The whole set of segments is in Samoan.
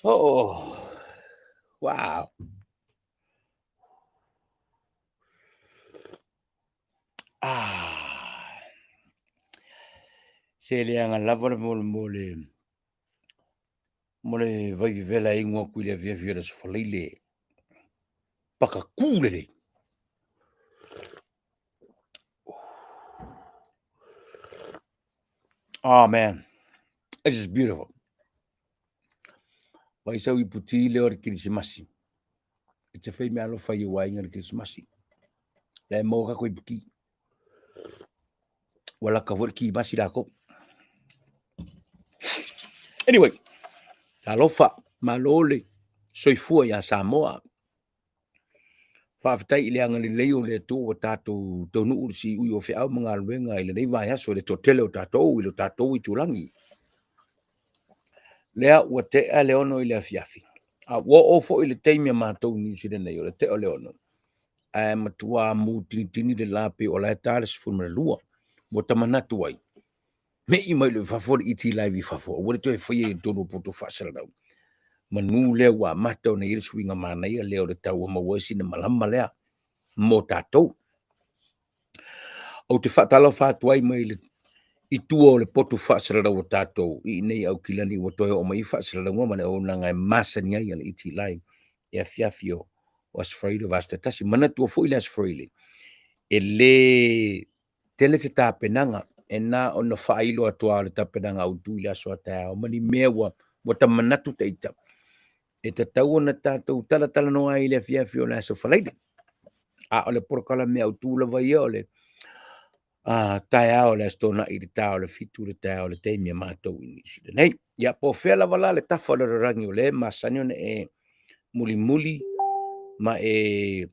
Oh, wow. Ah. Se leaga lava le mo mo le mo le vai vevela e ingoa aku i le afiafi o le Aso Faraile pakakū lelei. Oh man, this is beautiful. Vai sau i puti lea o le Kirisimasi. E te whai mea alofa i o aiga le Kirisimasi. La e maua kako i puti. Ua laka foi le kimasi lākou. Anyway, talofa, malo le soifua iā Samoa. Faafetai i le agalelei o le Atua ua tatou taunuu i le siui o feau ma galuega i lenei vaiaso i le toatele o tatou i lo tatou itulagi. Lea ua tea le 6 i le afiafi, a ua oo foi i le taimi a matou i Niu Sila nei o le tea o le 6, ae matua mutinitini le la pei o la e ta le 12. Ua ta manatu ai, me'i mai loa i fafo le ET Live i fafo, aua le toe faia i totonu o poto faasalalau. Manu lea ua amata ona i ai le suiga manaia lea o le tau ua maua ai sina malama lea mo tatou. Ou te faatalofa atu ai mai le i tua o le potu faasalalau o tatou i inei i Aukilani ua toe oo mai ai faasalalauga ma le auaunaga e masani ai a le ET Live i afiafi o Aso Faraile o Vaiaso Taitasi. Manatua foi le Aso Faraile, e le tele se tapenaga e na ona faailo atu lava o le tapenaga autu i le aso a taeao ma ni mea ua ua ta manatu taita e tatau ona tatou talatalanoa ai i le afiafi o le Aso Faraile. A o le polokalame autu lava ia o le taeao o le Aso Toonai i le ta o le 7 i le taeao o le taimi a matou i Niu Sila nei. Ia po o fea lava la le tafa o le lalolagi o lea e masani ona e mulimuli ma e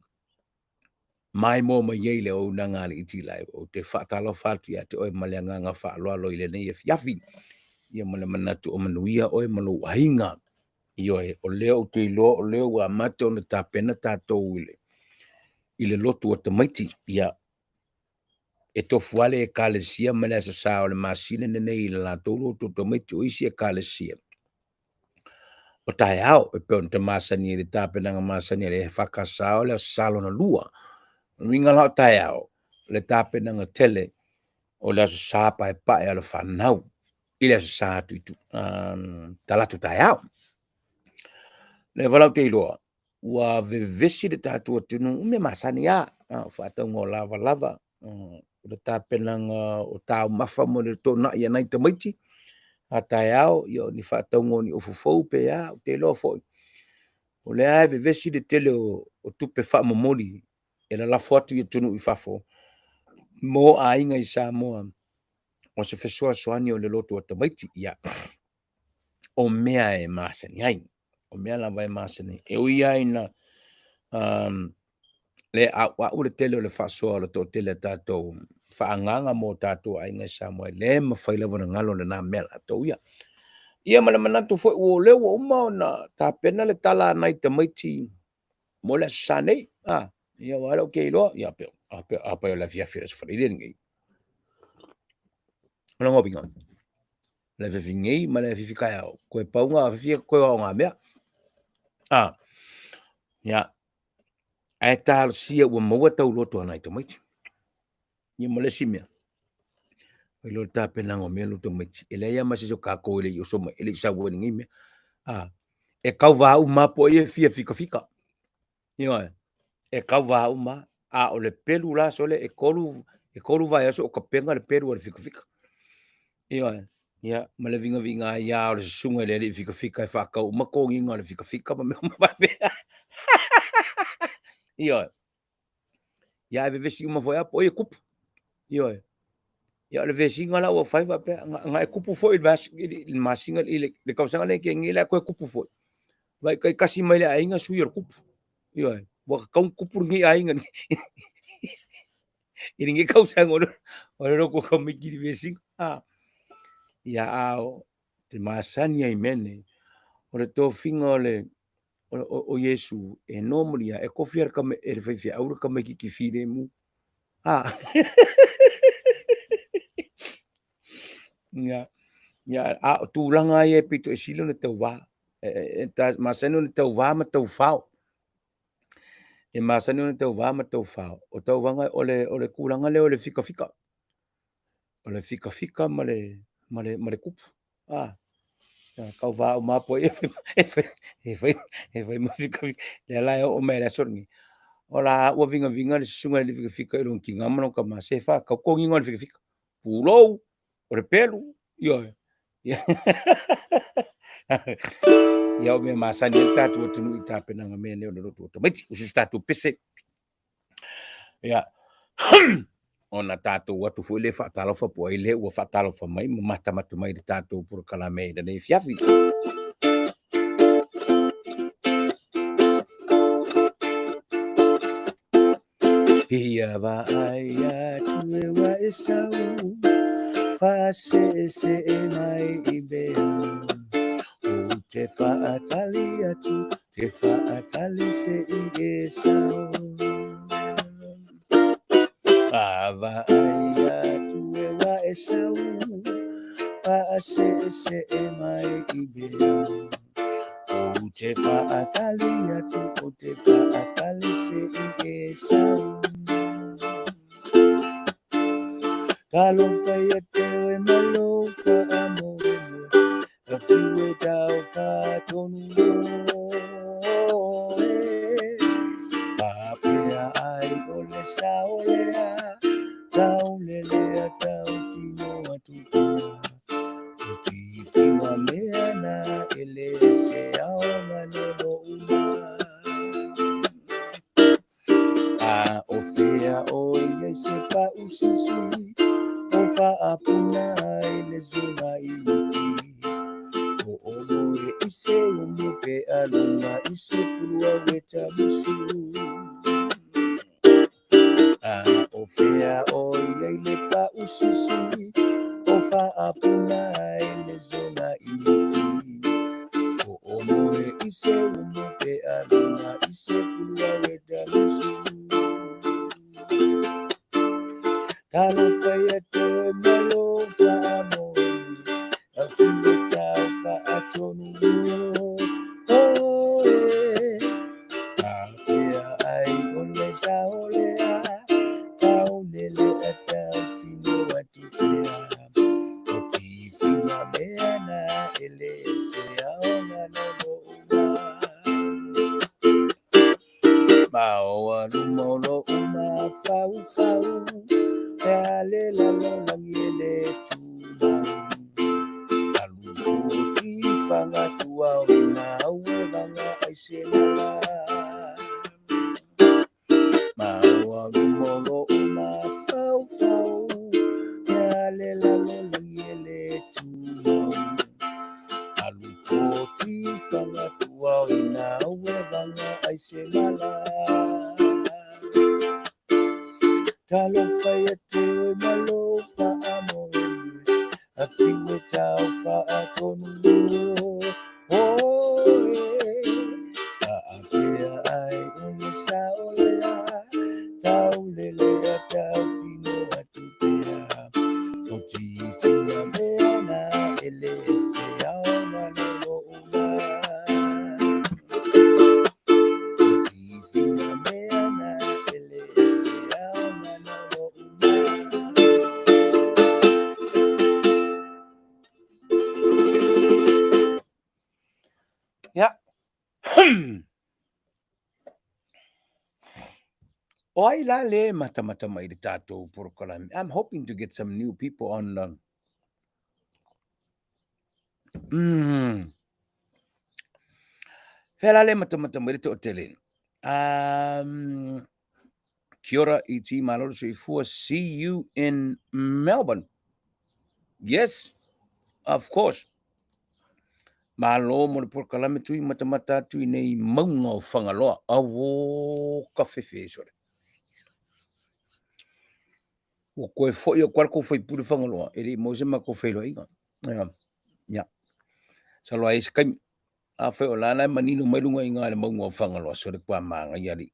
maimoa mai ai le auaunaga a le ET Live. Ou te faatalofa atu ia te oe ma le agaga faaaloalo i lenei afiafi, ia ma le manatu o manuia oe ma lou aiga. Ioe, o lea ou te iloa o lea ua amata ona tapena tatou i le i le lotu a tamaiti. Ia, e tofu lava le Ekalesia ma le Aso Sa o le masina lenei i le latou lotu tamaiti o isi Ekalesia o taeao e pei ona ta masani ai i le tapenaga masani a le EFKS o le Aso Sa lona lua. O le uiga la o taeao, o le tapenaga tele o le Aso Sa paepae a le fanau i le Aso Sa atu i talaatu taeao. Lea foi la ou te iloa ua vevesi le tatou atunuu, o mea masani lava, o faatauga o lavalava, o le tapenaga o taumafa mo le toonai a nai tamaiti a taeao, ia o ni faatauga o ni ofu fou pe a, ou te iloa foi o lea e vevesi le tele o tupe faamomoli e lalafo atu i atunuu i fafo mo aiga i Samoa o se fesoasoani o le lotu a tamaiti. Ia, o mea e masani ai, o mea lava e masani ai. E ui lava ina le a'ua'u le tele o le faasoa o le toatele a tatou faaagaaga mo tatou aiga i Samoa, e le mafai lava ona galo lena mea latou ia. Ia ma le manatu foi ua lea ua uma ona tapena le tala a nai tamaiti mo le Aso Sa nei. Ia aua o lea ou te iloa, ia pe, a pe, a pe o le afiafi o le Aso Faraile lenei. O lona uiga, le afiafi nei ma le afiafi taeao, toe pau na afiafi toe o ngā mea. Ia, ae talosia ua maua tauloto a nai tamaiti. Ia ma le isi mea, oi loa le tapenaga o mea lo tamaiti, e leai lava ma se isi o tatou e le i oso mai, e le i sau ai i lenei mea. E tauvā uma lava po o ai e fia fikafika. Ioe, e tauvā uma lava. A o le pelu la sole, e 3 vaiaso o tapena le pelu a le fikafika. Ioe, ia, ma le vigaviga ai lava o le susuga i le alii fikafika e faatau uma toniga o le fikafika ma mea uma faapea. Ioe. Ia ae vevesi uma foi lava po o ai e kupu. Ioe. Ia o le vesiga la ua fai faapea, na e kupu foi i le masina i le tausaga lea tea nei la e toe kupu foi. Vaai taitasi mai le aiga sui o le kupu. Ioe, ua tatau ona kupu lenei aiga i lenei tausaga o le lotu o tamaiti i le vesiga. Ia a o te masani ai i mea nei, o le tofiga o le o Iesu e normally lava e tofi e le faifeau le tamaititi filemu. Ia, Ia, a o tulaga ia e pito i sili ona tauvā. E masani ona tauvā ma taufao. E masani ona tauvā ma taufao. O tauvaga o le, o le tulaga lea o le fikafika. O le fikafika ma le, ma le, ma le kupu. Ah, tauvā uma lava e e fai, e fai, e fai ma fikafika. Lea la e oo mai le aso lenei. O la ua vigaviga le susuga i le fikafika i lona tiga ma lona tama, se whakau togiga o le fikafika. Pulou, o le pelu, ioe. Ia o mea masani ai le tatou atunuu i tapenaga mea nei o le lotu o tamaiti, o so tatou pese. Ia, ona tatou atu foi lea faatalofa po o ai lea ua faatalofa mai ma matamata mai i le tatou polokalame i lenei afiafi. Ia vaai atu e ua e sau, Faaseesee mai i mea. Ou te faatali atu, te faatali se i e sau. A vaai atu e ua e sau, Faaseesee mai i mea. Ou te faatali atu, ou te faatali se i e sau. Talofa ia te oe ma lou faamoemoe, A fiu e tau whaatonu oe. Faapea ai o le sao lea, Tau lelea tau tino atu pea. O tifiga mea na e le se aoga no lou ma. A o fea o i ai se pau sisi, O whaapuna ai le zunga i miti. O o moe i se umu pe alunga i se pulua weta musu. A o fea o i ai le pau sisi, O whaapuna ai le zona i miti. O o moe i se umu pe alunga i se pulua weta musu. Talofa ia te oe ma lou faamoemoe, A fiu e tau faatonu oe. Faapea ai o le sao lea, Tau lele a tau tino atu pea. O tifiga mea na e le se aoga no lou ma. Ma o aluma o lou mafaufau, E a le lalolagi e le tumau. Alu poti fagatua o ina au e vaga ai se mala. Ma o aluma o lou mafaufau, E a le lalolagi e le tumau. Alu poti fagatua o ina au e vaga ai se mala. Talofa ia te oe ma lou faamoemoe, A fiu e tau faatonu oe. Faapea ai o le sao lea, Tau lelea tau tino atu pea. O tifiga mea na e le se aoga no lou ma. O tifiga mea na e le se aoga no lou ma. Ia. O ai la le matamata mai le tatou polokalame. I'm hoping to get some new people on the. Fea la le matamata mai le toatele. Kia ora i ti malo le soifua. See you in Melbourne. Yes, of course. Malo mo le polokalame tui matamata atu i nei maunga o Whangaloa. Auō ka whewhe sore. Ua koe foi o koe kou whaipure Whangaloa. E le i mau se ma kou whailoa Ia. Ia. Salo ai se kaimi. A whai o lana e manino mai lunga i ngā le maunga o Whangaloa. Sore kua mānga i ari.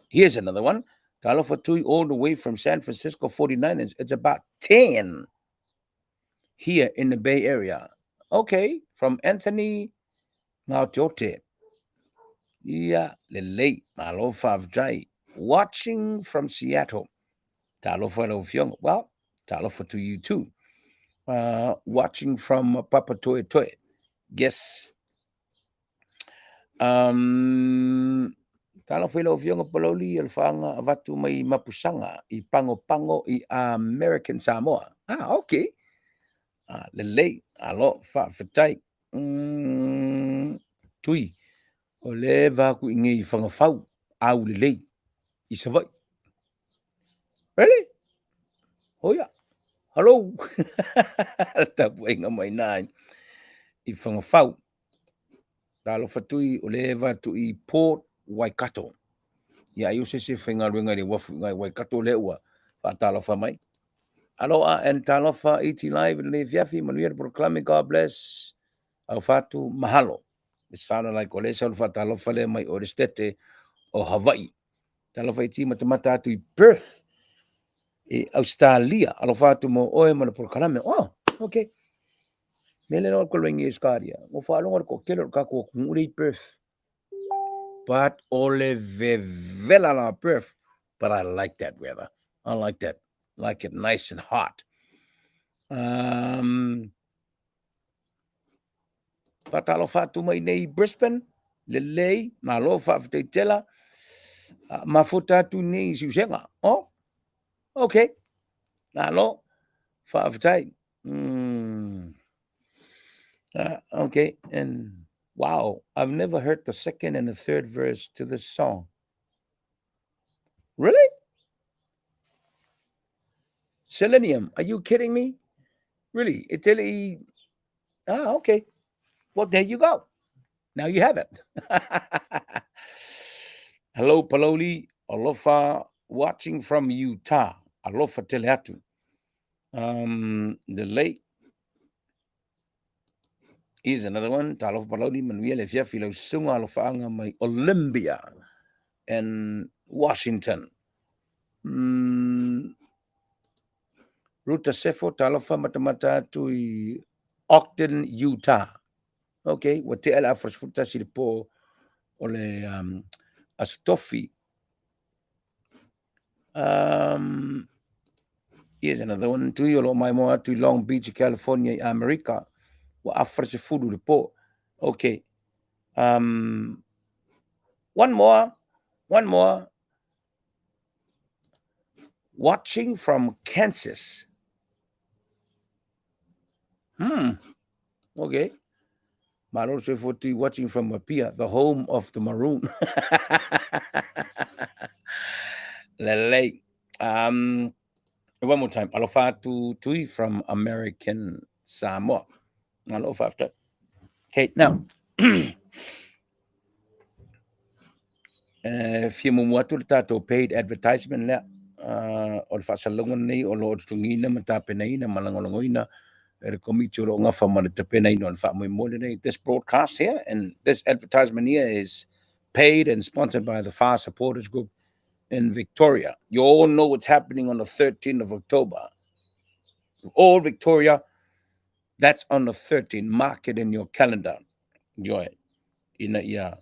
Here's another one. Talofa Tui all the way from San Francisco 49ers. It's about 10. here in the Bay Area. Okay, from Anthony Gaoteote. Ia, lelei, malo faafetai. Watching from Seattle. Talofa i lau afioga. Well, talofa to you too. Watching from Papatoetoe. Yes. Um, talofa i lau afioga Palauli, alofaaga avatu mai Mapusaga i Pagopago i American Samoa. Ah, okay. Ah, lelei, alo, faafetai. Tui, o le va aku i nei Fagafau, au lelei, i Savaii. Really? Hoia. Hello. Le tapuaiga mai nā i Fagafau. Talofa Tui, o le va atu i Port Waikato. Ia ai o se se faigaluega i le uafu i ngai Waikato lea ua faatalofa mai. Aloha and talofa ET Live i lenei afiafi, manuia le polokalame, God bless. Au fatu, mahalo. It sounded like o lea sau le faatalofa lea mai o le stete o Hawaii. Talofa i matamata atu i Perth, i Australia. Alofa atu mo oe ma le polokalame. Oh, okay. Me le no ko lengi Australia. Mo whaalonga le toatele o le tatou atunuu lea i Perth. But o le vevela la Perth. But I like that weather. I like that. Like it nice and hot. Faatalofa atu mai nei i Brisbane, lelei, malo faafetai tela. Mafuta atu nei i Siusega. Oh, okay. Malo, faafetai. Okay, and wow, I've never heard the second and the third verse to this song. Really? Selenium, are you kidding me? Really? Italy? Ah, okay. Well, there you go. Now you have it. Hello, Paloli. Alofa, watching from Utah. Alofa tele atu. The late Here's another one. Talofa Palauli, manuia le afiafi lau susuga alofaaga mai Olympia and Washington. Ruta Sefo, talofa matamata atu i Ogden, Utah. Okay, ua tea le afa 11 i le po o le Aso Tofi. Here's another one. Tui o lo maimoa atu i Long Beach, California i Amerika. Ua afa le 10 le po. Okay. One more. One more. Watching from Kansas. Okay. Malo soifua Tui watching from Apia, the home of the maroon. Lelei. One more time. Alofa atu Tui from American Samoa. Alofa after. Okay, now. E fia muamua atu le tatou paid advertisement lea. O le faasalalauga lenei o lo o totogiina ma tapenaina ma lagolagoina e le Komiti o lo o gafa ma le tapenaina o le faamoemoe lenei. This broadcast here and this advertisement here is paid and sponsored by the FAR Supporters Group in Victoria. You all know what's happening on the 13th of October. All Victoria, that's on the 13th. Mark it in your calendar. Ioe, ina ia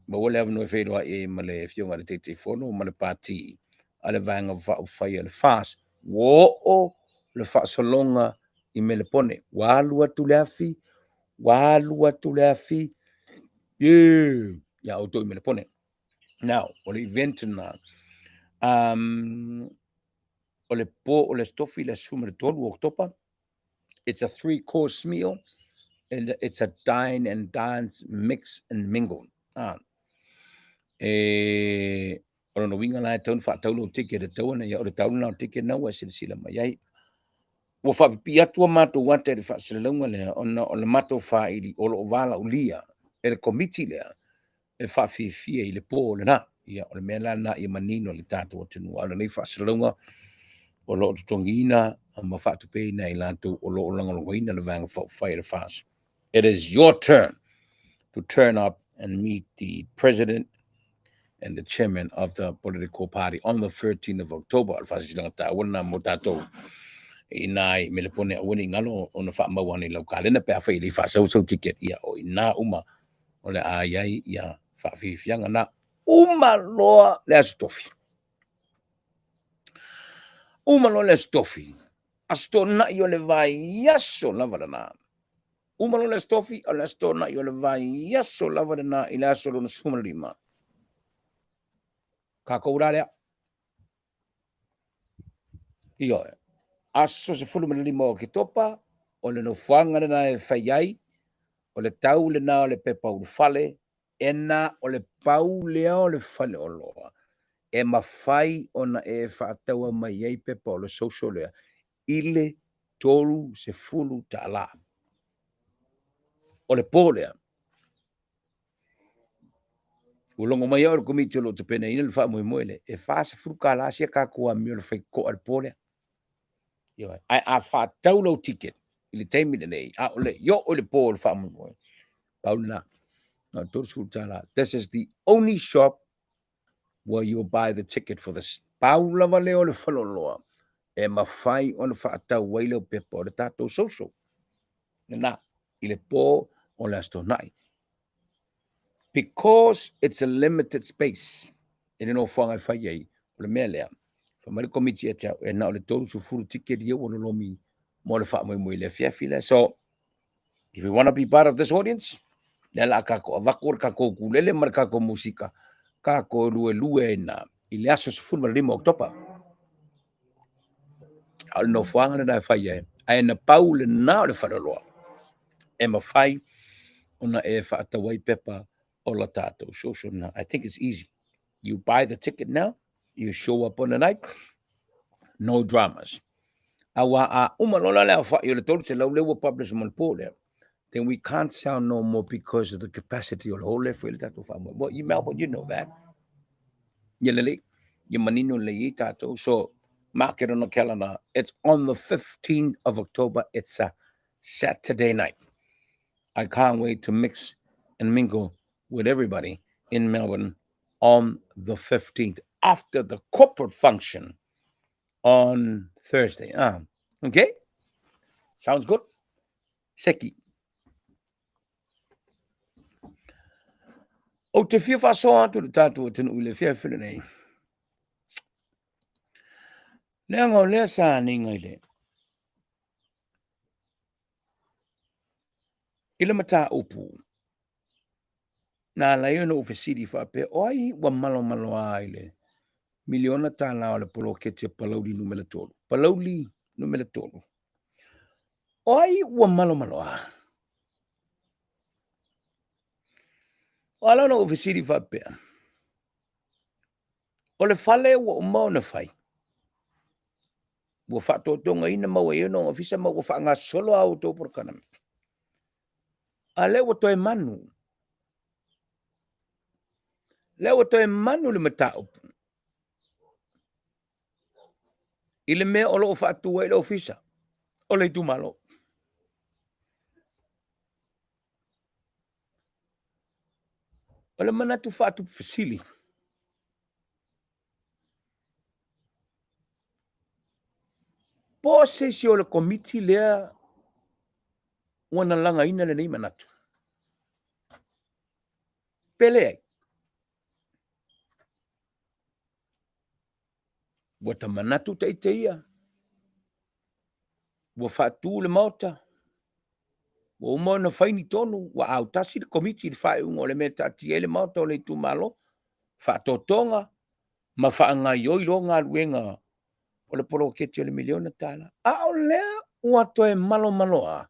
maua le avanoa e feiloai ai ma le Afioga i le Taitaifono ma le Pati a le Vaega Faaupufai a le FAST. Ua oo le faasologa i Melepone. Ua alu atu le afi, ua alu atu le afi, yeah, ia outou i Melepone. Now, o le event lena, o le po o le Aso Tofi le aso 13 o Oketopa, It's a three-course meal and it's a dine and dance, mix and mingle. Ah. E, o lona uiga la e tatau ona faatau lou ticket e tatau ona ia, o le tau lena o le ticket na ua e silasila mai ai. Ua faapipii atu a matou ata i le faasalalauga lea ona o le matou faili o lo o valaaulia e le komiti lea e faafiafia i le po lena. Ia, o le mea la lena ia manino i le tatou atunuu. A o lenei faasalalauga o lo o totogiina ma faatupeina e i latou o lo o lagolagoina le Vaega Faaupufai a le FAST. It is your turn to turn up and meet the president and the chairman of the political party on the 13th of October. O le faasilasilaga taua lena mo tatou. I ina i Melepone, aua ne i galo ona faamau ane i lau kalena pe afai e le i faasau sau ticket, ia o ina uma o le a i ai ia faafiafiaga na. Uma loa le Aso Tofi. Uma loa le Aso Tofi, Aso Toonai o le vaiaso lava lena. Uma loa le Aso Tofi, o le Aso Toonai o le vaiaso lava lena i le aso lona 15. Kākou la lea. Ioe. Aso 15 o Oketopa, o le nofoaga lena e fai ai, o le tau lena o le pepa ulufale, e na o le pau lea o le faleoloa e mafai ona e faataua mai ai pepa o le social lea i le $30. O le po lea. Ua logo mai au e le Komiti o lo o tapenaina le faamoemoe lea, e $40 sia tatou amio i le faitotoa i le po lea. Ioe. Ae a faatau lau ticket i le taimi lenei, a o le i oo i le po o le faamoemoe, pau lena, na o le $30. This is the only shop where you buy the ticket for this. Pau lava lea o le faleoloa e mafai ona faatau ai lau pepa o le tatou social. Lena, i le po o le Aso Toonai. Because it's a limited space i le nofoaga e fai ai, o le mea lea, fai mai le Komiti ia te au, e na o le 30 tiketi ia ua lolomi mo le faamoemoe i le afiafi lea. So, if you want to be part of this audience, lea la a kākou avatu le kākou ukulele ma le kākou musika, kākou luelue ai na i le aso 15 o Oketopa. A o le nofoaga lena e fai ai, ae na pau lena o le faleoloa e mafai ona e faatau ai pepa o la tatou social na. I think it's easy. You buy the ticket now, you show up on the night, no dramas. Aua a uma loa la le aofai o le 300 lea ua publish mo le po lea, then we can't sell no more because of the capacity o le hall lea e fai ai le tatou faamoemoe. Well, you Melbourne, you know that. Ia lelei, ia manino lelei ai tatou. So, mark it on the calendar. It's on the 15th of October. It's a Saturday night. I can't wait to mix and mingle with everybody in Melbourne on the 15th after the corporate function on Thursday. Okay? Sounds good? Seki. Ou te fia faasoa atu i le tatou atunuu i le afiafi lenei. Leaga o lea sa aniga i le i le mataupu na ala ai ona ou fesili faapea, o ai ua malomaloa i le miliona tala o le poloketi o Palauli numera 3? Palauli numera 3. O ai ua malomaloa? O ala ona ou fesili faapea, o le fale ua uma ona fai, ua faatotogaina ma ua i ai ona ofisa ma ua faagasolo a outou polokalame. A lea ua toe manu. Lea ua toe manu le mataupu i le mea o lo o faatu ai le ofisa o le itumalo. O le manatu faatupu fesili. Po o se isi o le komiti lea ua na lagaina lenei manatu? Pe leai? Ua ta manatu ta ite ia, ua faatu le Maota, ua uma ona fai ni tonu, ua autasi le Komiti i le faaiuga o le mea e taatia ai le Maota o le itumalo, faatotoga ma faagaioi loa galuega o le poloketi o le miliona tala. A o lea ua toe malomaloa,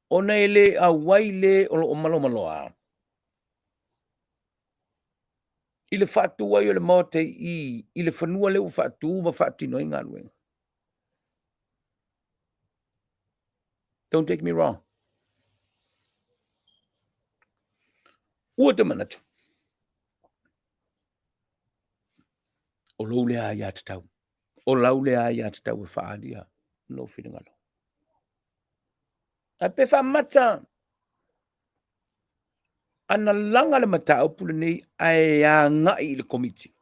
ona e le auai le o lo o malomaloa i le faatu ai o le Maota i i, i le fanua lea ua faatu ma faatino ai galuega. Don't take me wrong. Ua te manatu. O lou lea aiatatau. O lau lea aiatatau e faaalia lou finagalo. Ae pe faamata ana laga le mataupu lenei ae agai i le Komiti.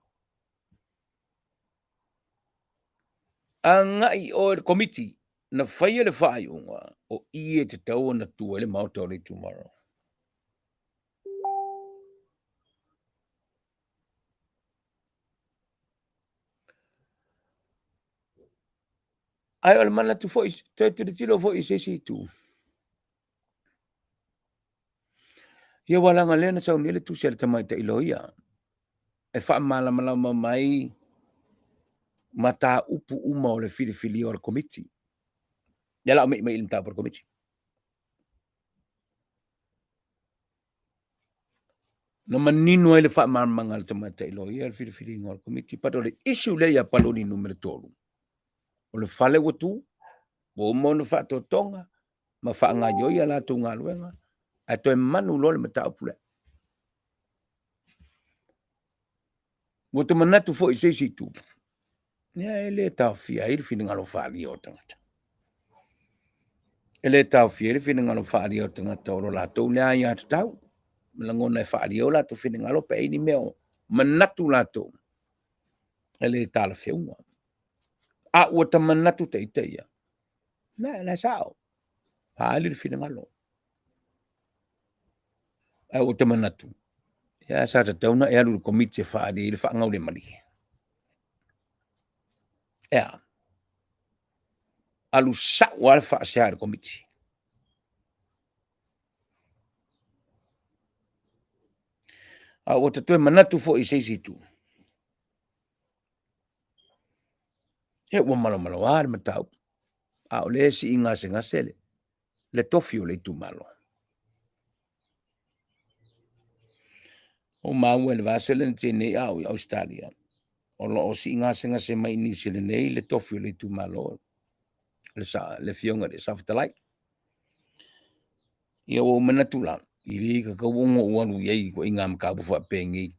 Agai oe i le Komiti na faia le faaiuga o i e tatau ona tu ai le Maota o le itumalo. Ae o le manatu foi, toe tilotilo foi i se isi itu. Ia ua leaga lea na saunia le tusi a le tamaitai loia e faamalamalama mai mataupu uma o le filifilia o le Komiti. Ia la o mei mai i le mataupu a le Komiti. Na manino ai le faamalamalamaga a le tamaitai loia le filifiliga o le Komiti, but o le issue lea ia Palauli Nu.3, o le fale ua tu, ua uma ona faatotoga ma faagaoioi a latou galuega, ae toe manu loa le mataupu lea. Ua ta manatu foi i se isi itu, ia e le taofia ai le finagalo faaalia o tagata. E le taofia ai le finagalo faaalia o tagata o lo latou lea aiatatau, ma lagona e faaalia ai o latou finagalo pe a i ai ni mea o manatu latou e le talafeuga. A ua ta manatu ta ita ia, na, la e sao, faaali le finagalo. Ae ua ta manatu, ia sa tatau ona e alu i le Komiti e faaali ai le faagaulemalie. E a? Alu sao lava le faasea i le Komiti. A ua ta toe manatu foi i se isi itu, ia ua malomaloa le mataupu, a o lea e sii gasegase le tofi o le itumalo. Ua maua i le vaiaso lea na tea nei a o i Ausetalia, o lo o sii gasegase mai i Niu Sila nei le tofi o le itumalo, le Afioga i le Saofetalai. Ia ua ou manatu la, e le tatau ona ou alu i ai i ituaiga mataupu faapenei,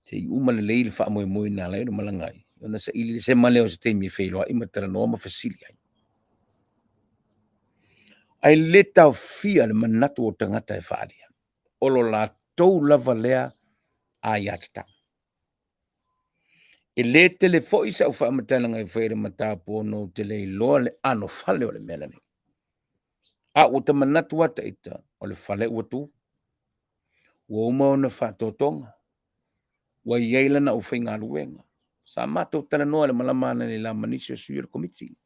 se i uma lelei le faamoemoe na ala ai ona malaga ai, ona saili sema lea o se taimi e feiloai ma talanoa ma fesili ai. Ae le taofia le manatu o tagata e faaalia, o lo latou lava lea aiatatau. E le tele foi sau faamatalaga e faia i le mataupu ona ou te le iloa le anofale o le mea lenei. A ua ta manatu lava ta ita, o le fale ua tu, ua uma ona faatotoga, ua i ai lana aufaigaluega. Sa matou talanoa i le malama analeila ma nisi o sui o le Komiti.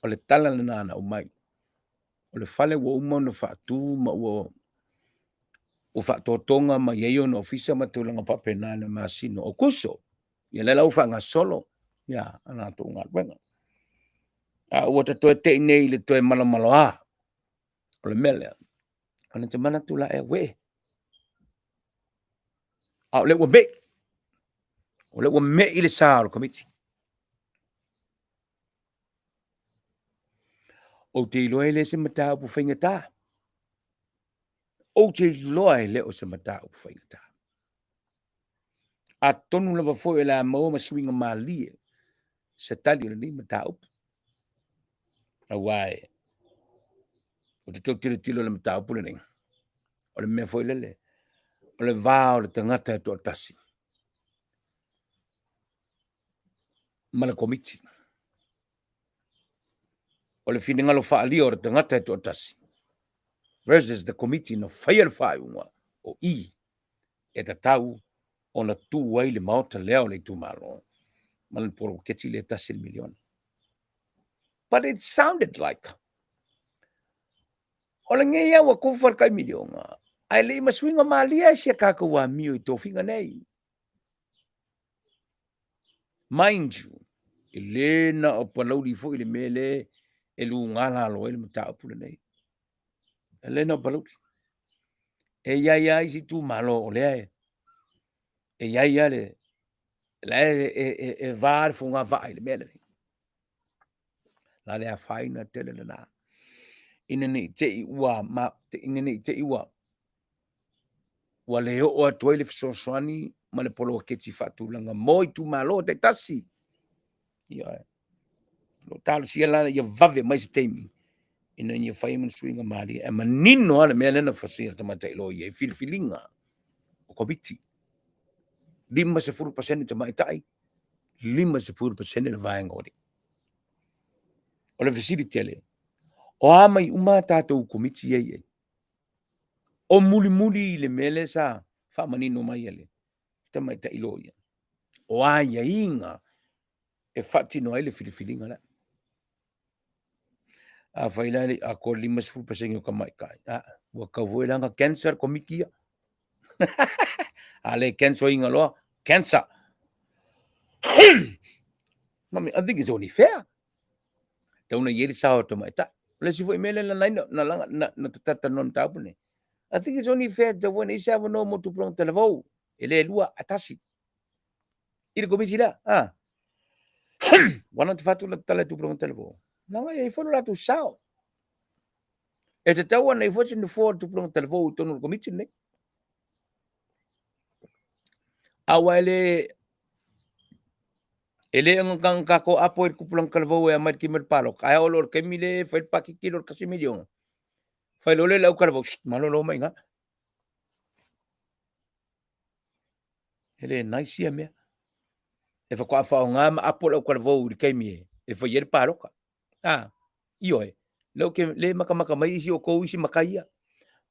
O le tala lena na aumai, o le fale ua uma ona faatu ma ua faatotoga ma i ai ona ofisa ma tulaga faapena i le masina o Aokuso. Ia lea la ua faagasolo a latou galuega. A ua ta toe tei nei i le toe malomaloa o le mea lea, ona ta manatu la ea, uē, a o lea ua me'i, o lea ua me'i le sa o le Komiti. Ou te iloa e le o se mataupu faigata. Ou te iloa e le o se mataupu faigata. Atonu lava foi o le a maua ma suiga malie se tali o lenei mataupu. Aua e, ou te tau tilotilo i le mataupu lenei, o le mea foi lele, o le va o le tagata e toatasi ma le Komiti. O le finagalo faaalia o le tagata e toatasi versus the Komiti na faia le faaiuga, o i e tatau ona tu ai le Maota lea o le itumalo ma le poloketi lea $1 miliona. But it sounded like o lenei lava ua tofa le tai miliona, ae le i ma suiga malie ai si a tatou amio i tofiga nei. Mind you, e le na o Palauli foi le mea lea e luga lalo ai le mataupu lenei. E le na o Palauli. E i ai lava isi itumalo o lea e i ai lava le, la e va le fogavaa i le mea lenei. La le afaina tele lena. Ina ne i te i ua, ma, ina ne i te i ua, ua le oo atu ai le fesoasoani ma le poloketi faatulaga mo itumalo taitasi. Ioe. Lo talosia la ia vave mai se taimi ina ia fai ma suiga malie. E manino lava le mea lea na fasia e le tamaitai loia i filifiliga o Komiti. 50% tamaitai, 50% le vaega o alii. O le fesili tele, o a mai uma a tatou Komiti ia i ai? O mulimuli i le mea lea sa faamanino mai e le tamaitai loia, o aiaiga e faatino ai le filifiliga lea. Afai la e le i atoa le 50% o tamaitai, a, ua tatau foi la ona cancel le Komiti ia. A le cancel ina loa, cancer. I think it's only fair. Tatau ona i ai le sao o tamaitai. O le isi foi mea lea na ala ai na talatalanoa i le mataupu lenei, I think it's only fair tatau foi ona i ai se avanoa mo tupulaga talavou, e le lua ae tasi i le Komiti lea. A. Ua na te fatu la tala i tupulaga talavou, leaga e i ai foi lo latou sao. E tatau ona i ai foi se nofoa o le tupulaga talavou i totonu o le Komiti lenei. Aua e le E le ona tatou apo i le tupulaga talavou e aumai i le taimi o le palota, ae oo loa i le taimi lea e fai le paketi lea o le $1 miliona, fai loa lea e le autalavou, shh, malolo mai i ina. E le nice ia mea. E faatoa faaaoga ma apo le autalavou i le taimi e fai ai le palota. A, ioe, lea ou te le matamata mai isi o outou isi matai ia.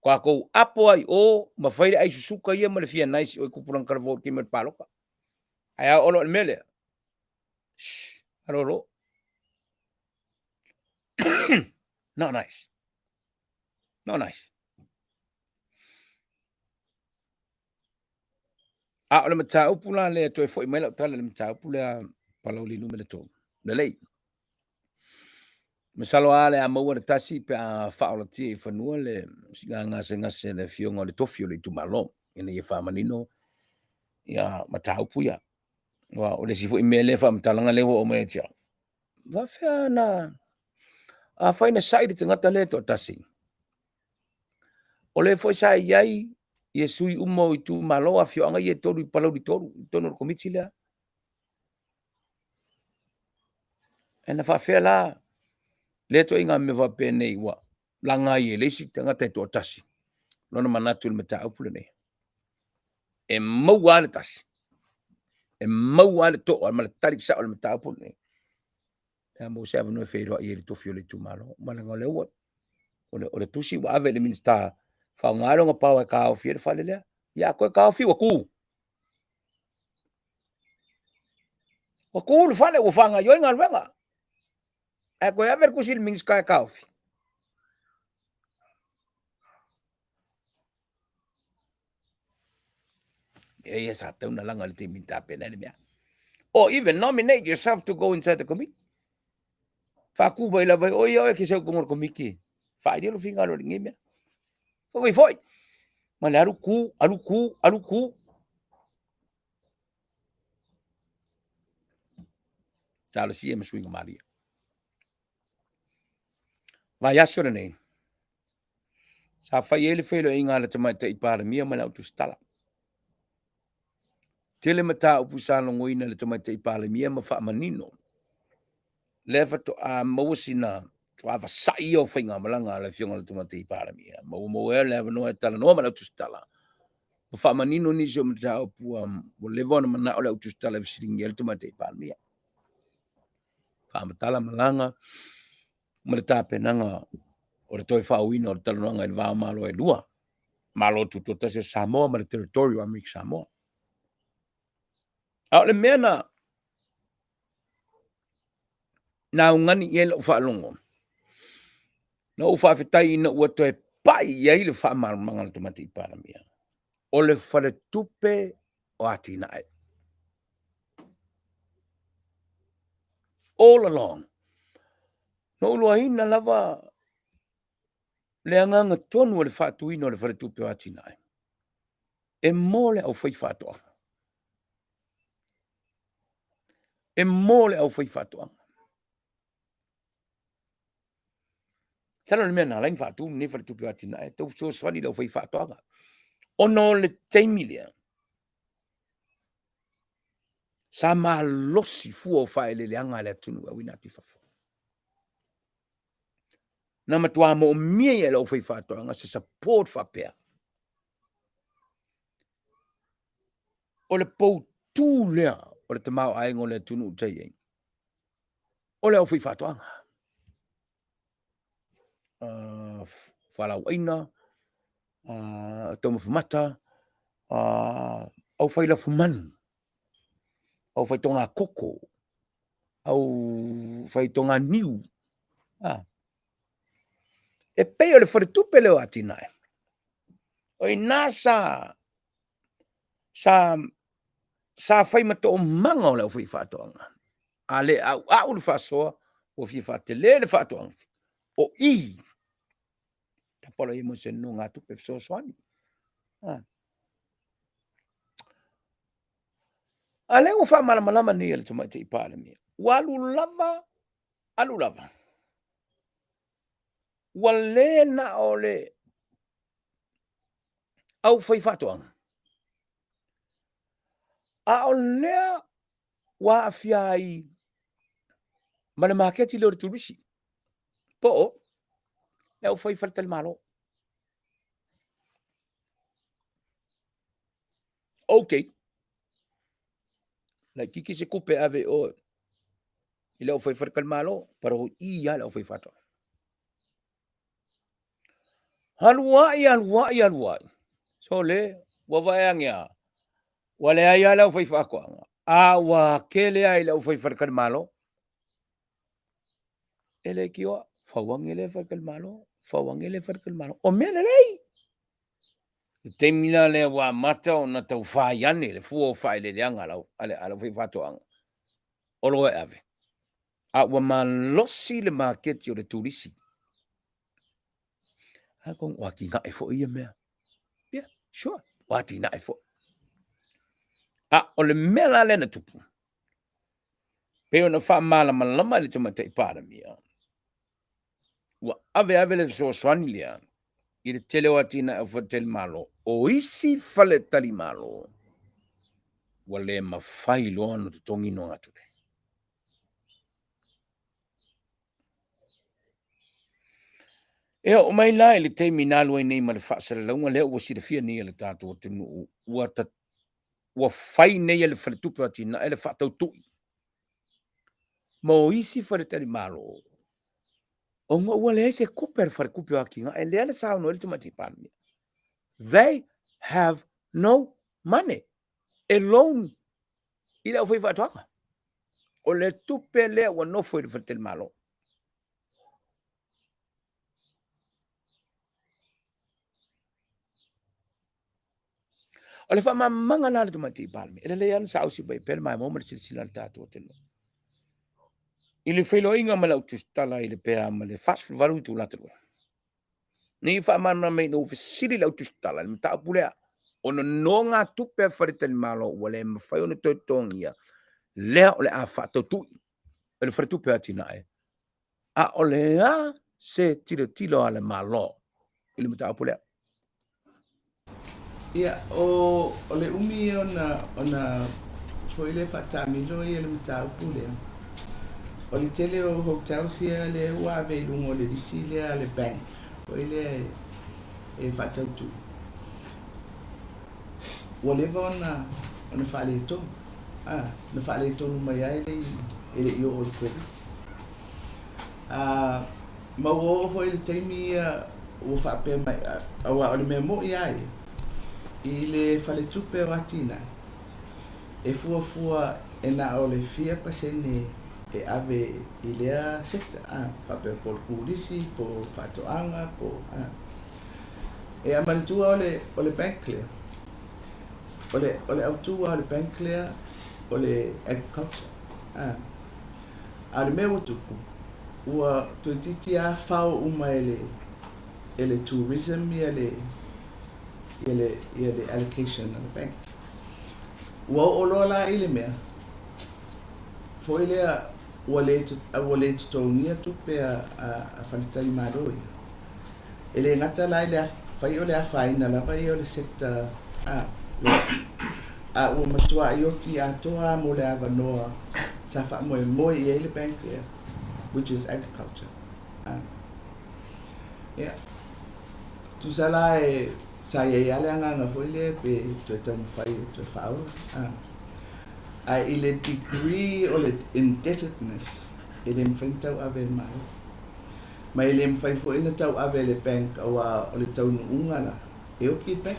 Tatou apo lava i o ma fai le ai susuka ia ma le fia nice i o i tupulaga talavou i le taimi o le palota. Ae a oo loa i le mea lea, shh, malolo. Not nice. Not nice. A o le mataupu la lea, toe foi mai lau tala i le mataupu lea Palauli Nu.3. Lelei. Masalo lava o le a maua le tasi pe a faaolatia i fanua le siiga gasegase a le Afioga o le Tofi o le itumalo ina ia faamanino ia mataupu ia. Aua o le isi foi mea lea faamatalaga lea ua oo mai ia te au, faafefea na afai na sai le tagata lea e toatasi, o lea foi sa i ai ia sui uma o itumalo afioaga ia e tolu i Palauli 3 i totonu o le Komiti lea. E na faafefea la lea ituaiga mea faapenei ua laga ai e le isi tagata e toatasi lona manatu i le mataupu lenei. E maua lava le tasi, e maua lava le toa ma le tali sao o le mataupu lenei. Pe a maua se avanoa e feiloai ai i le tofi o le itumalo. Ma leaga o lea ua o le tusi ua ave i le Minisita faaaoga lona power e taofi ai le fale lea. Ia a toe taofi ua tu. Ua tu le fale ua faagaoioi galuega. Ae toe ave le tusi i le Minisita e taofi. Mea ia sa tatau ona laga i le taimi na tapena ai le mea. Or even nominate yourself to go inside the committee. Faatu mai lava e oe ia oe e te sau i totonu o le komiti e faaalia lou finagalo i lenei mea. Foi foi. Ma le alu tu, alu tu, alu tu. Talosia ma suiga malie. Vaiaso lenei, sa fai ai le feiloaiga a le Tamaitai Palemia ma le Au Tusitala. Tele mataupu sa logoina e le Tamaitai Palemia ma faamanino. Lea faatoa maua sina faatoa vasai ia o faigamalaga a le Afioga i le Tamaitai Palemia. Maua maua ai le avanoa e talanoa ma le Au Tusitala ma faamanino nisi o mataupu ua leva ona manao le Au Tusitala e fesiligia ai le Tamaitai Palemia. Faamatala malaga ma le tapenaga o le toe faaauauina o le talanoaga i le va o Malo e lua, Malo Tutoatasi o Samoa ma le Territory o Amerika Samoa. A o le mea na na augani i ai lau faalogo, na ou faafetai ina ua toe pai i ai le faamalamalamaga a le Tamaitai Palemia, o le faletupe o atinae. All along, na ou iloaina lava le agaga tonu o le faatuina o le faletupe o atinae e mo le aufaifaatoaga. E mo le aufaifaatoaga. Masalo o le mea na ala ai ona faatu lenei faletupe o atinae, e tau fesoasoani i le aufaifaatoaga. Ona o le taimi lea, sa malosi fua o faaeleeleaga a le atunuu e auina atu i fafo. Na matua moomia ia e le aufaifaatoaga se support faapea. O le poutu lea o le tamaoaiga o le atunuu tai ai, o le aufaifaatoaga. Fualaauaina, taumafa mata, aufai lafumanu, aufai togakoko, aufai toganiu, e pei o le faletupe lea o Atinae, o i ina sa sa sa fai ma toomaga o le aufaifaatoaga. A le auau le faasoa ua fia faatele le faatoaga, o i tapolo i ai mo se nonogatupe fesoasoani. A lea ua faamalamalama nei e le Tamaitai Palemia, ua alu lava, alu lava, ua le na o le aufaifaatoaga, a o lea ua aafia ai ma le maketi lea o le turisi, po o le aufai faletalimalo. Ok, laitiiti se tupe e ave i o i le aufai faletalimalo, but o i lava le aufaifaatoaga. Alu ai, alu ai, alu ai, sole, ua vaai ane lava, ua leai lava le aufaifaatoaga, a ua tele lava i le aufai faletalimalo. E leitioa, fau ane lea faletalimalo, fau ane lea faletalimalo. O mea lelei. I le taimi la lea ua amata ona tau fai ane le fua o faaeleeleaga a le aufaifaatoaga, oloa e ave, a ua malosi le maketi o le turisi. Atonu o atinae foi ia mea. Yeah, sure, o atinae foi. A o le mea la lea na tupu, pei ona faamalamalama e le Tamaitai Palemia, ua ave ave le fesoasoani lea i le tele o atinae o faletalimalo, o isi faletalimalo ua le mafai loa ona totogi nogatupe. E oo mai la i le taimi na alu ai nei ma le faasalalauga lea ua silafia nei e le tatou atunuu, ua, ua fai nei e le Faletupe o Atinae le faatautui mo isi faletalimalo ona ua leai se tupe a le Faletupe o Atinae lea na saunoa ai le Tamaitai Palemia. They have no money e loan i le aufaifaatoaga. O le tupe lea ua nofo i le faletalimalo. O le faamalamalamaga la a le Tamaitai Palemia, e lelei lava ona saausi mai pea le maimoa ma le silasila a le tatou atunuu. I le feiloaiga ma lau tusitala i le pe a ma le 48 itula talu ai, ne i faamalamalama ina ua fesili lau tusitala i le mataupu lea, o nonogatupe a faletalimalo ua le mafai ona toe totogia, lea o le a faatautui e le Faletupe o Atinae. A o le a se tilotilo a le Malo i le mataupu lea? Ia, o, o le umi ia ona, ona foi lea faataamilo ia le mataupu lea. O le tele o hotels ia lea ua ave i luga o le lisi lea a le bank, foi lea e, e faatautui. Ua leva ona, ona faaletonu. Ah, na faaletonu mai ai le, e le i oo i le Koviti. Ah, ma ua oo foi i le taimi ia ua faapea mai, aua o le mea moni lava ia, i le faletupe o atinae, e fuafua e na o le fia pasene e ave i lea sector, a, faapea po o le turisi, po o faatoaga, po o, a. E a manatua o le, o le bank lea, o le, o le autu lava o le bank lea, o le agriculture, a. A o le mea ua tupu, ua toeitiiti lava fao uma e le, e le tourism ia le, ia le, ia le allocation a le bank. Ua oo loa la i le mea, foi lea, ua le, ua le totogia tupe a, a, a faletalimalo ia. E le gata la i le fai o le afaina lava ia o le sector a, lea, a ua matuai oti atoa lava mo le avanoa sa faamoemoe i ai le bank lea, which is agriculture. A, ia, tusa la e, sa i ai lava le agaga foi lea pe toe taumafai e toe faaola. A, ae i le degree o le indebtedness, e le mafai ona tauave e le Malo. Ma e le mafai foi ona tauave e le bank aua o le taunuuga la e oki le bank.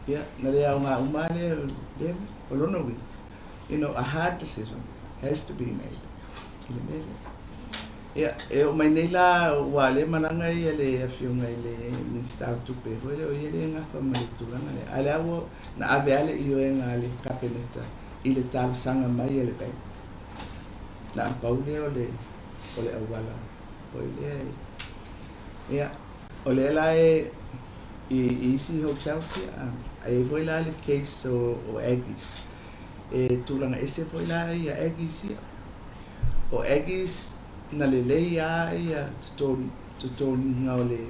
Ia, na le aoga uma lava lea lea mea. O lona uiga, you know, a hard decision has to be made i le mea lea. Ia, e oo mai nei la ua lea malaga ia le afioga i le Minisita o Tupe foi lea o ia lea e gafa ma le tulaga lea. A o lea ua na ave lava le ioega a le Kapeneta i le talosaga mai a le bank. Na o le pau lea o le o le auala foi lea e ia o lea la e i isi hotels ia a i ai foi la le case o Aggies e tulaga ese foi la ia Aggies ia. O Aggies na lelei lava ia totogiga o le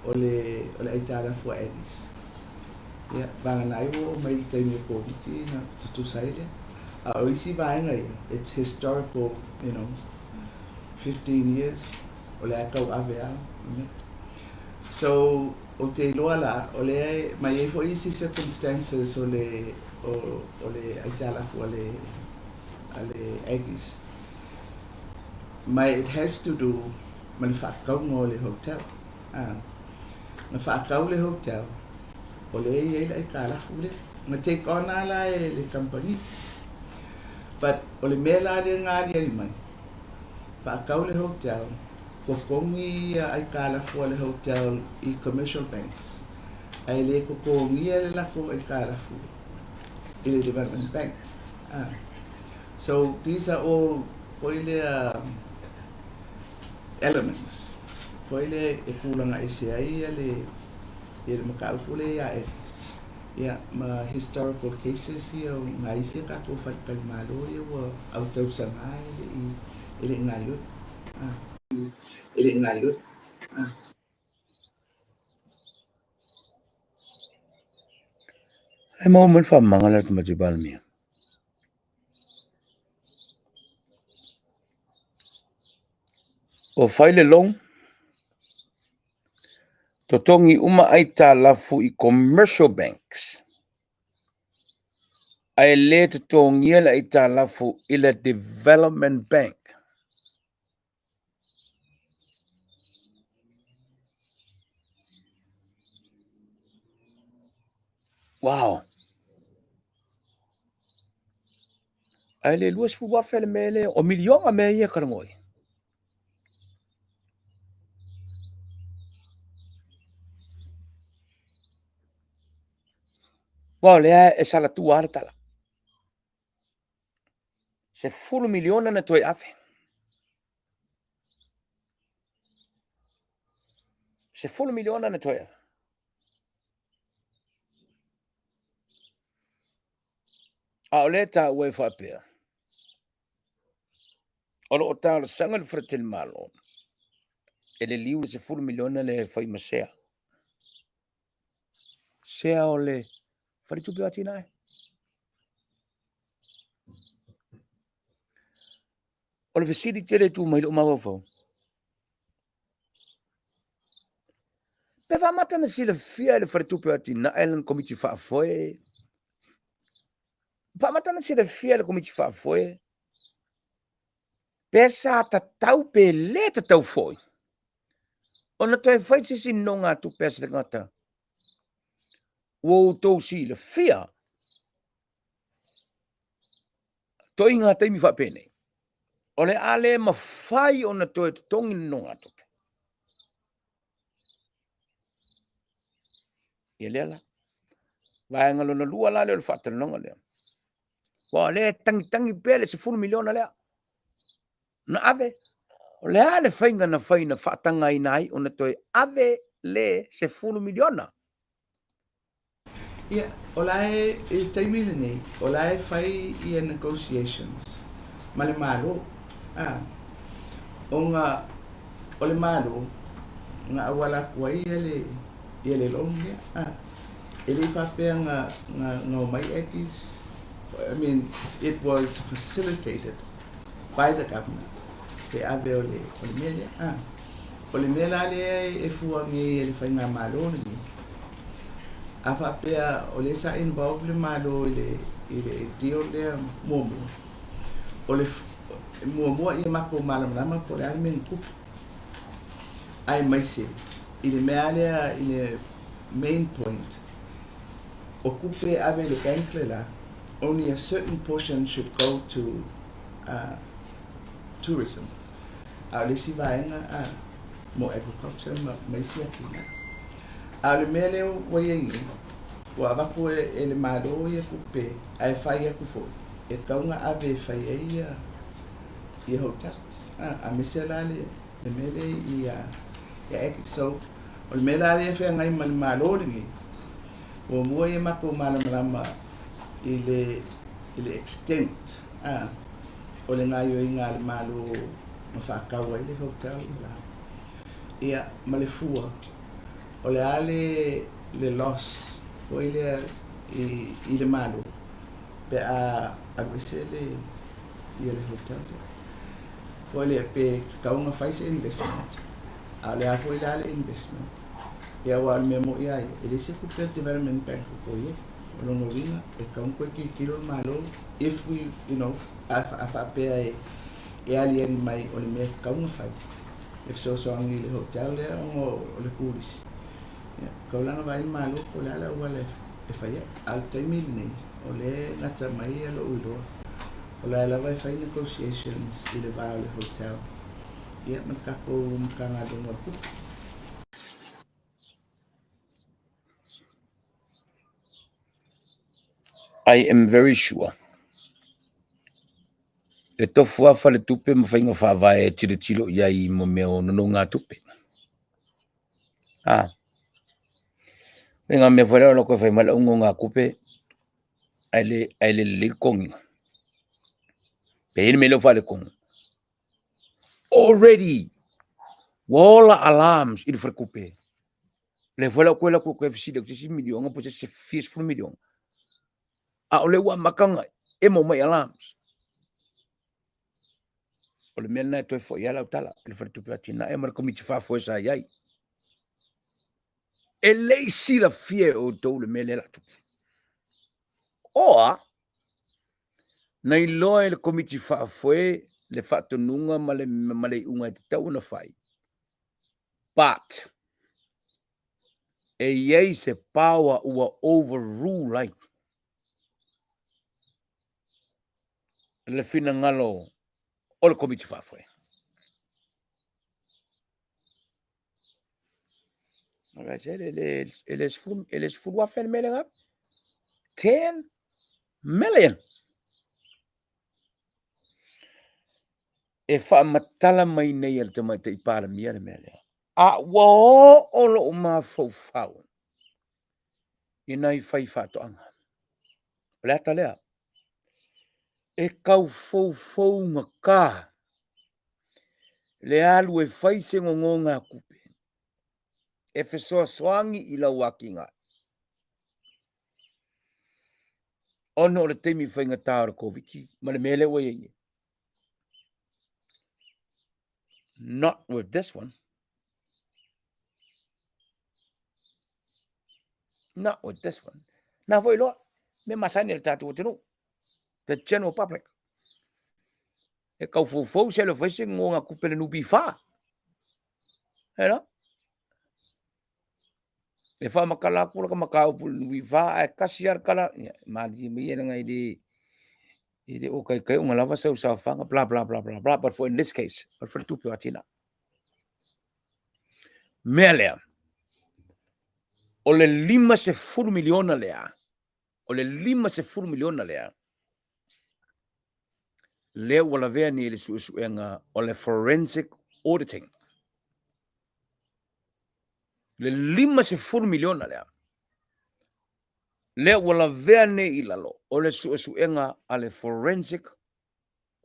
o le o le aitalafu a Aggies. Ia vagana ai ua oo mai i le taimi o Koviti na tutusa ai lea. A o isi vaega ia, it's historical, you know, 15 years, o lea e tauave lava le mea. So, ou te iloa la, o lea e, ma e i ai foi isi circumstances o le, o, o le aitalafu a le, a le Aggies. Ma it has to do ma le faatauga o le hotel. Ah, na faatau le hotel, o lea e i ai le aitalafu lea. Na take on lava la e le kamupani. But o le mea la lea na aliali mai, faatau le hotel, totogi ia aitalafu a le hotel i commercial banks, ae le totogia le latou aitalafu i le development bank. Ah. So these are all foi lea elements foi lea e tulaga ese ai ia le ia le mataupu lea ia Alice. Ia ma historical cases ia o nai isi a tatou faletalimalo ia ua autausaga e le i e le i gaioi. Ah. E le i gaioi. Ah. E maua mai le faamamaga lea Tamaitai Palemia. Ua fai le loan, totogi uma aitalafu i commercial banks, ae le totogia le aitalafu i le development bank. Wow! Ae le 20,000 le mea lea, o miliona mea ia e talanoa ai. Aua o lea e salatua lava le tala. 10 miliona na toe ave. 10 miliona na toe ave. A o lea e taua e faapea, o lo o talosaga le Faletalimalo e liliu le 10 miliona lea e fai ma sea. Sea o le Faletupe o Atinae. O le fesili tele e tu mai lou mafaufau, pe faamata na silafia e le Faletupe o Atinae lana Komiti Faafoe, faamata na silafia e le Komiti Faafoe pe sa tatau pe le tatau foi ona toe fai se isi nonogatupe a se tagata ua outou silafia toiga taimi faapenei o le a le mafai ona toe totogi le nonogatupe. Ia lea la. Vaega lona lua la lea o le faatalanoaga lea. Ua o lea e tagitagi pea le 10 miliona lea. Na ave. O le a le faiga na fai na faatagaina ai ona toe ave le 10 miliona? Ia, o la e, i le taimi lenei, o la e fai ia negotiations ma le Malo, a, ona o le Malo na auala atu ai ia le, ia le loan lea, a. E le i faapea na, na, na omai Aggies, I mean, it was facilitated by the government le ave o le, o le mea lea, a. O le mea la lea e fua nei e le faigamalo lenei, a faapea o lea sa involve le Malo i le, i le deal lea muamua, o le, E muamua ia matou malamalama po o le a le mea na tupu, aemaise i le mea lea i le main point, o tupe e ave i le bank le la, only a certain portion should go to uh, tourism. A o le isi vaega a mo agriculture ma, ma isi atinae. A o le mea lea ua i ai nei, ua avatu e, e le Malo ia tupe ae fai atu foi, e tatau ona ave e fai ai ia, ia hotels. A, aemaise la le, le mea lea i, ia, ia Agri. So, o le mea la lea e feagai ma le Malo lenei, muamua ia matou malamalama i le, i le extent a, o le gaoioiga a le Malo na faatau ai le hotel le la. Ia, ma le fua, o le a le, le loss foi lea i, i le Malo pe a aluese le, ia le hotel lea. Foi lea pe tatau ona fai se investment, a o le a foi la le investment. Ia aua o le mea moni lava ia, e leai se tupe a le Development Bank o toe i ai. O lona uiga, e tatau ona toe tilotilo le Malo if we, you know, a, a faapea e, e aliali mai o le mea e tatau ona fai, e fesoasoani i le hotel lea ona o le turisi. Ia, tatau la ona vaai le Malo po o le a le auala e, e fai ai. A o le taimi lenei, o lea e gata mai lou iloa, o la e lava e fai negotiations i le va o le hotel ia ma le tatou Matagaluega o le Tupe. I am very sure e tofu lava faletupe ma faiga faavae e tilotilo i ai mo mea o nonogatupe. A, o ngā mea foi lea o la koe fai mai lau nonogatupe ae le ae le lelei le totogiina. Pe i ai le mea lea ua faaletonu, already ua ola alarms i le faletupe. Lea foi la ua toe alu atu e toe fesili atu i se isi miliona po o se isi fia sefulu miliona, a o lea ua amata ona emo mai alarms. O le mea lena e toe foi ai lau tala i le Faletupe o Atinae ma le Komiti Faafoe sa i ai. E le i silafia e outou le mea lea o le a tupu. Oa, na iloa e le Komiti Faafoe le faatonuga ma le, ma le iuga e tatau ona fai. But, e i ai se power ua overrule ai le finagalo o le Komiti Faafoe. E le 10,000 le mea lea 10 million. E faamatala mai nei e le Tamaitai Palemia le mea lea. A ua oo lou mafaufau i nai faifaatoaga. O le ata lea, e tau foufougata le alu e fai se nonogatupe e fesoasoani i lau atinae ona o le taimi faigata o le Koviti ma le mea lea ua i ai nei. Not with this one. Not with this one. Nā foi loa, mea masani a le tatou atunuu. The general public. E kau foufou se le fai se ngonga kupe le NPF. Hello? E whaamakala aku la ka mataupu i le NPF ae kasi lava le tala, ia, malie mai ia leaga e le, e le o kaikai ona lava sau saofaga, bla bla bla bla bla, but for in this case, o le faletupe o atinae. Mea lea, o le 50 miliona lea, o le 50 miliona lea, lea ua lavea nei i le suesuega o le forensic auditing. Le 50 miliona lea, lea ua lavea nei i lalo o le suesuega a le forensic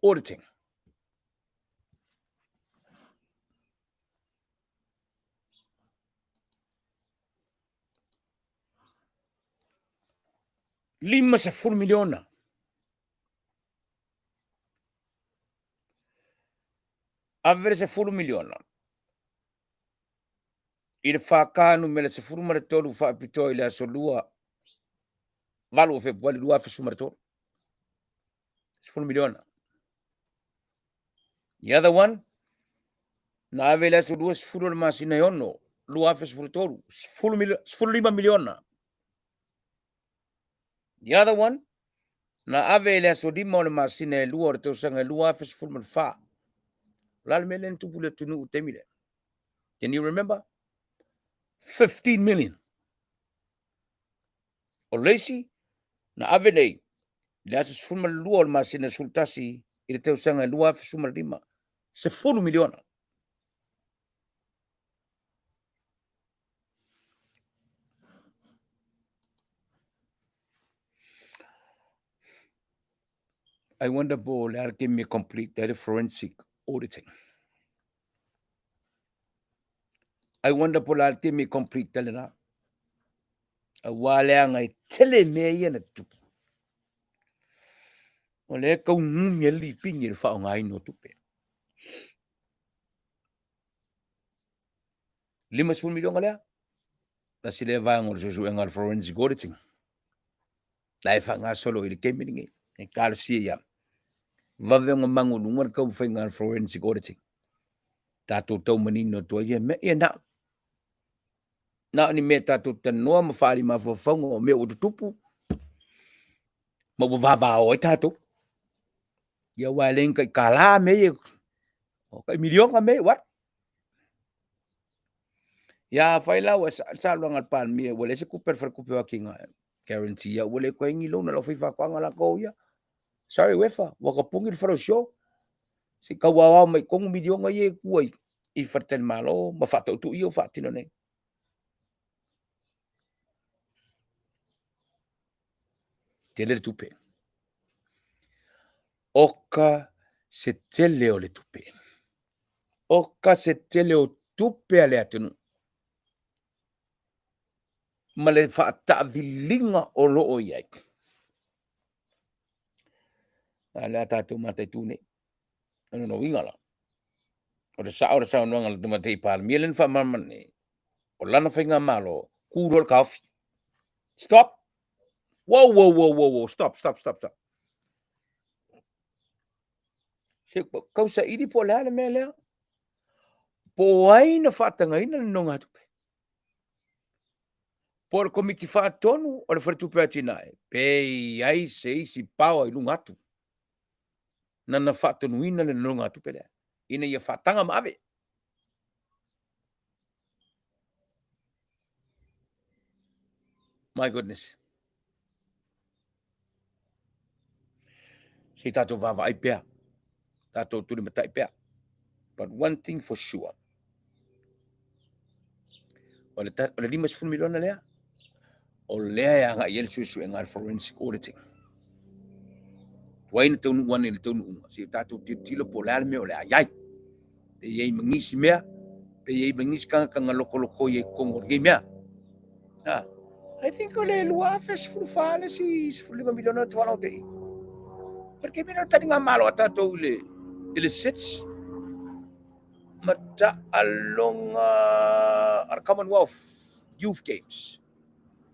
auditing. 50 miliona. Ave le 10 miliona i le FK numera 13 faapitoa i le aso 2 8 o Fepuari 2013. 10 miliona. The other one, na ave i le aso 20 o le masina e 6, 2013, 15 miliona. The other one, na ave i le aso 5 o le masina e 2 o le tausaga e 2014. O le a le mea lea na tupu i le atunuu i le taimi lea? Can you remember? 15 million. O le isi, na ave nei i le aso 12 o le masina 11 i le tausaga e 2015, 10 miliona. I wonder po o le a le taimi e complete ai le forensic auditing. I wonder po o le a le taimi e complete ai lena. Aua leaga e tele mea ia na tutupu. O lea e kaugumi ai le lipini i le faaaogaina o tupe. 50 miliona lea, tasi lea vaega o le suesuega o le forensic auditing. La e faagasolo i le taimi lenei, e talosia ia vave ona magualuga le taumafaiga a le forensic auditing. Tatou tau manino atu ai ia mea, ia na na o ni mea tatou talanoa ma faaali mafaufauga o mea ua tutupu ma ua vavao ai tatou. Ia aua e le ni tai $1 mea ia, o tai miliona mea ia, what? Ia afai la ua saʻa le saunoaga a le Palemia ua leai se tupe a le Faletupe o Atinae, guarantee ia ua le toe i ai ni loan a le aufaifaatoaga latou ia. Sorry Wefa, ua tapuni le fale o Sio. Se i tau aoao mai totonu miliona ia e tua i faletalimalo ma faatautuu ia ua faatino nei. Tele le tupe. Oka se tele o le tupe. Oka se tele o tupe a le atunuu ma le faataaviliga o lo o i ai. A o le a tatou mataitu nei. O lona uiga la, o le sao o le saunoaga a le Tamaitai Palemia lea na faamalamalama nei, o lana faigamalo, ku loa le taofi. Stop! Wow, wow, wow, wow, wow, stop, stop, stop, stop. Se tausaili po o le a le mea lea? Po o ai na faatagaina le nonogatupe? Po o le Komiti Faatonu o le Faletupe o Atinae, pe i ai se isi power i luga atu na na faatonuina le nonogatupe lea ina ia faataga ma ave. My goodness. Se i tatou vaavaai pea, tatou tulimatai pea. But one thing for sure, o le, o le 50 miliona lea, o lea e agai i ai le suesuega a le forensic auditing. Tuai na taunuu ane i le taunuuga, se i tatou tilotilo po o le a le mea o le a i ai. Pe i ai ma nisi mea, pe i ai ma nisi tagata na lokoloko i ai totonu o lenei mea. Ha. I think o le 2014 le isi 15 miliona na tuala o te i. O le taimi lena o le taligamalo a tatou i le, i le SIDS ma taaloga a le Commonwealth Youth Games.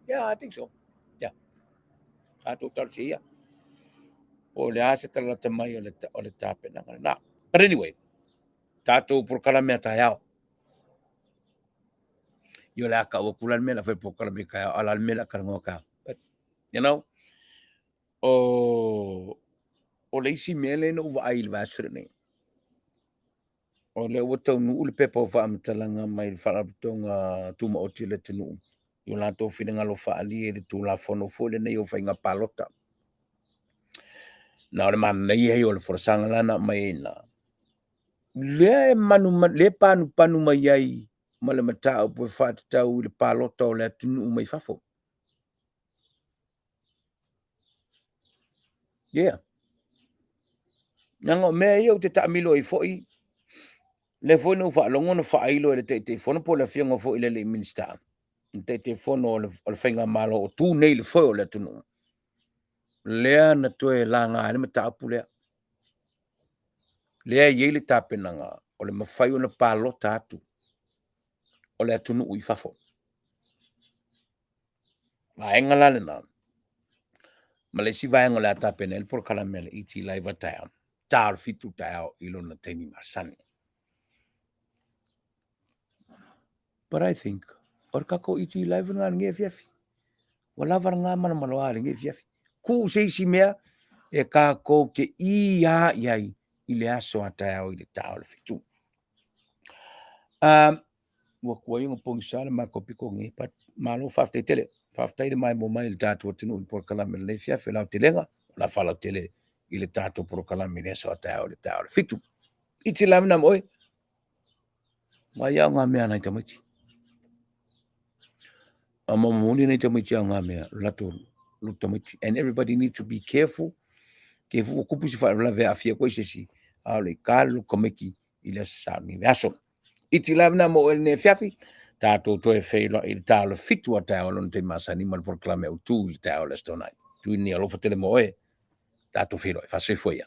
Yeah, I think so. Yeah. Tatou talosia ia. Po o le a se talalata mai o le, o le tapenaga lena. But anyway, tatou polokalame a taeao. Ia o le a kau aku la le mea la fai polokalame taeao, a o le a le mea la talanoa taeao. But, you know, o, o le isi mea lea na ou vaai i le vaiaso lenei, o lea ua taunuu le pepa o faamatalaga mai le Faalapotopotoga Tumaoti o le atunuu i o latou finagalo faaalia i le Tulafono foi lenei o Faiga Palota. Na o le manaia ia o le folasaga la na aumai ai i ina, lea e manumanu, lea e panupanu mai ai ma le mataupu e faatatau i le palota o le atunuu mai fafo. Yeah. Leaga o mea ia ou te taamilo ai foi, lea foi na ou faalogo na faailo e le Taitaifono po o le afioga foi i le alii Minisita, le Taitaifono o le, o le Faigamalo o tu nei i le foe o le atunuu, lea na toe laga ai le mataupu lea. Lea e i ai le tapenaga o le mafai ona palota atu o le atunuu i fafo. Vaega la lena, ma le isi vaega o le a tapena ai le polokalame a le ET Live a taeao. ta o le 7 taeao i lona taimi masani. But I think, o le kako iti live nga lenei afiafi. Ua lava lena malomaloa i lenei afiafi. Kuu se isi mea e kākou te ī a i ai i le aso a taeao i le ta o le 7. Ua tuai ona pogisa le matou pito nei, but malo faafetai tele. Faafetai le maimoa mai i le tatou atunuu i le polokalame i lenei afiafi. O le aotelega, o le a faalautele i le tatou polokalame i le aso a taeao i le ta o le 7. Iti la na mo oe. Mai au ngā mea nai tamaiti. A mo moni nei tamaiti au ngā mea, lato lo tamaiti. And everybody needs to be careful. Ke fu kupu si whae a fia koe sesi. A le ka lo tamaiti i le sa ni aso. Iti la na mo el ne fiafi. Tātou toe wheiloa i le tā o le 7 a taeao lona taimi masani ma le polokalame autu i le taeao o le Aso Toonai. Tuini alofa tele mo oe. Tātou wheiloa. Whasoifua ia.